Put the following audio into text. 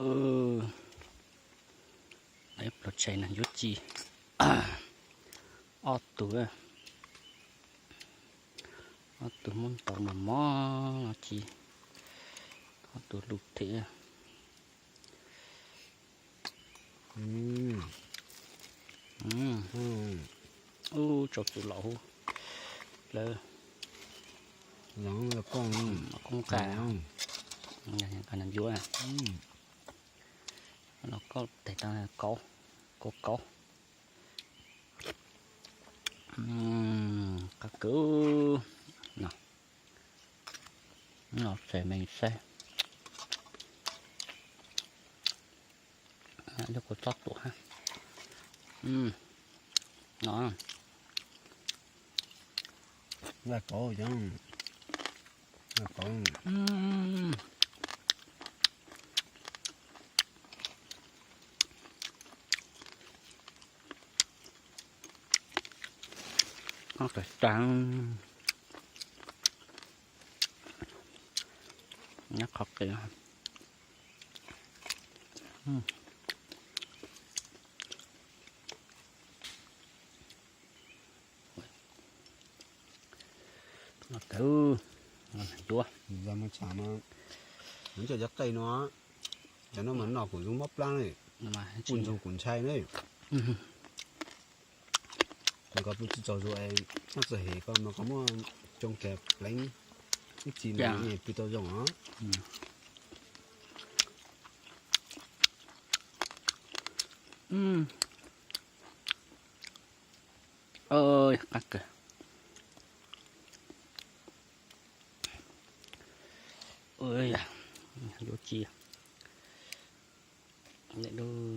Ib pluag tshais no yuav ci ob tug, ob tug muab ntaus mos mos no ci, ob tug lug thiab. Ub, tsau txuj laus huv lawm. Qoob qas, qas yuav los koj tes tau kauv, kauv kauv. Qab kawg no, no xav me xav. Lub kua txob tuam hab. No, laj kauv, laj kauv. Qab tag tag, nyob qhov qis. Tawv, yuav, cov cov qej no, cov no mas noj kuj zoo mob plab ne, kuj ntsoog kuj ntshai ne. Koj pw tsis txaus zuag, noj txawj hem koj mas koj muab tsoo kiag pleev ib txhis mas yeej pw tau zoo os. Qab kawg. Yuav ci, lawm lub